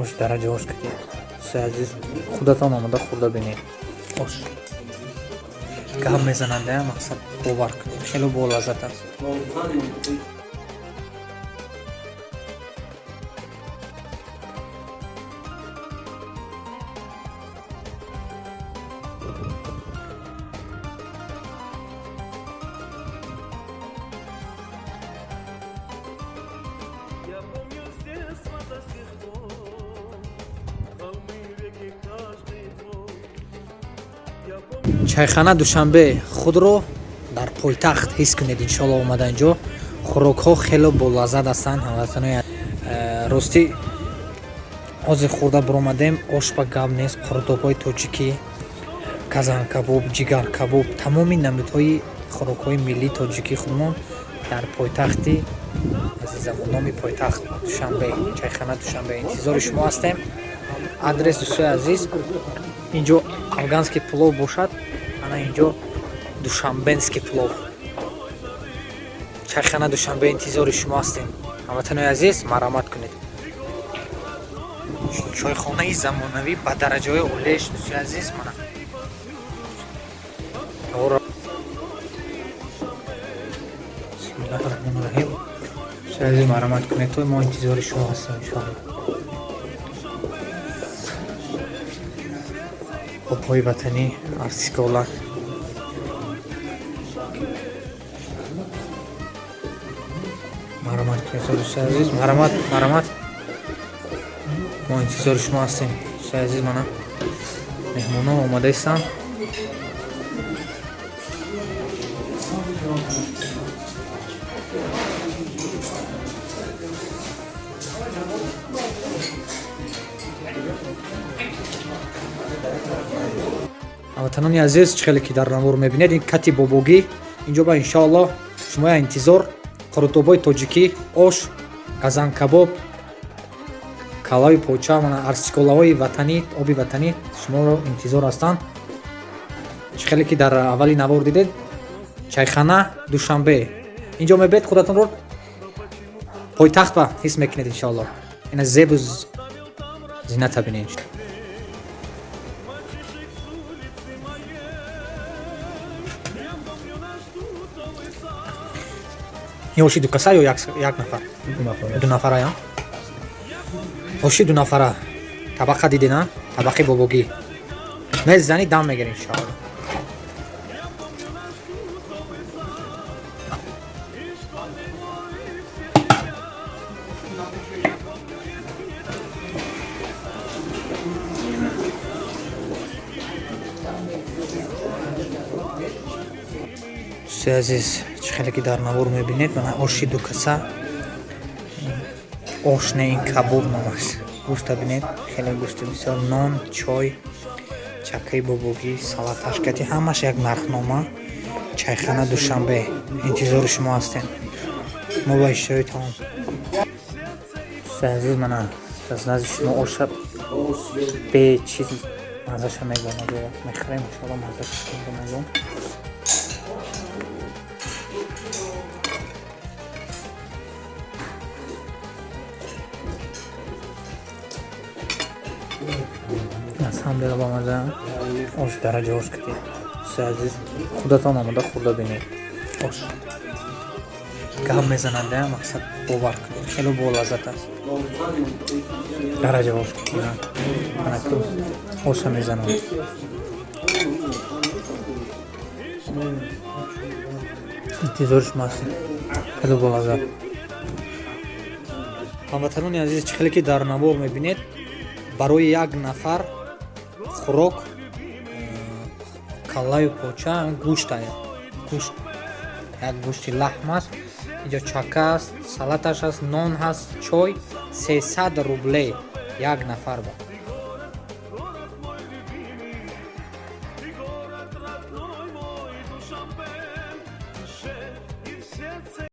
Ош дараҷа ош кардед. Дӯстои азиз, худатон омода хӯрда бинед. Ош гап мезананд, мақсад бовар кунед, хеле болаззат аст. Я помню с детства до сих пор холмы, реки, каждый двор. Я помню. Чайхана Душанбе, худро дар пойтахт ҳис кунед, иншоалло. Омада инҷо хӯрокҳо хеле болаззат ҳастанд, ҳамватанои. Ростӣ, ҳозир хӯрда баромадем, ош ба гап нест, қурдобҳои тоҷикӣ, казанкабоб, ҷигаркабоб, тамоми намудҳои хӯрокҳои миллии тоҷикии худмон дар пойтахти азизамон, номи пойтахт Душанбе, Чайхана Душанбе интизори шумо ҳастем. Адрес, дӯстои азиз, инҷо афганский плов бошад, ана инҷо душанбенский плов. Чайхана Душанбе, интизори шумо ҳастем, ҳамватанои азиз, марҳамат кунед. Чойхонаи замонавӣ ба дараҷаҳои олиеш, дӯстои азиз, мана. Бисмиллаҳи раҳмони раҳим. Дӯстои азиз, марҳамат кунед, то мо интизори шумо ҳастем, иншоалло. Обҳои ватанӣ, артискола. Марҳамат кунед, дӯстои азиз, марҳамат, марҳамат, мо интизори шумо ҳастем, дӯстои азиз. Мана меҳмонҳо омода истанд. Ҳамватанони азиз, чӣ хеле ки дар навор мебинед, ин кати бобогӣ. Инҷо ба иншоаллоҳ шумоя интизор қурутобҳои тоҷикӣ, ош, газанкабоб, калави поча, мана арсиколаҳои ватанӣ, оби ватанӣ шуморо интизор ҳастанд. Чӣ хеле ки дар аввали навор дидед, Чайхана Душанбе, инҷо мебед, худатонро пойтахт ба ҳис мекунед, иншоаллоҳ. Ина зебу зината бинед. Мальчишек с улицы моей. Я помню наш тутовый сад. Ин оши дукаса ё як нафар, ду нафара? Я оши ду нафара табақа дидена, табақи бобогӣ мезанӣ, дам мегирӣ, иншоалло. Я помню наш тутовый сад и школьный двор, и все ребят. Я помню едкие дожди. Дӯстои азиз, чӣ хеле ки дар навор мебинед, мана оши дукаса, ош не, ин кабоб номаш. Гӯшта бинед, хеле гӯшти бисёр, нон, чой, чакаи бобогӣ, салаташкати, ҳамаш як нархнома. Чайхана Душанбе, интизори шумо ҳастем, мо ба иштиҳои таом. Дӯстои азиз, мана аз назди шумо оша бечиз маззаша мегӯям, мехӯрем, иншоалло, маззаша мегӯям. Аз ҳам дила бамаза, ош дараҷа ош кардед. Дӯстои азиз, худатон омода хӯрда бинед. Ош гап мезананд, мақсад бовар кунед, хеле болаззат аст. Дараҷа ош кардед, ана оша мезананд. Интизори шумо ҳастем, хеле болаззат. Ҳамватанони азиз, чӣ хеле ки дар навор мебинед, барои як нафар хӯрок, каллаю поча, гӯшт, гӯшт, як гӯшти лаҳм аст, инҷо чака аст, салаташ аст, нон ҳаст, чой, 300 рубле як нафар ба.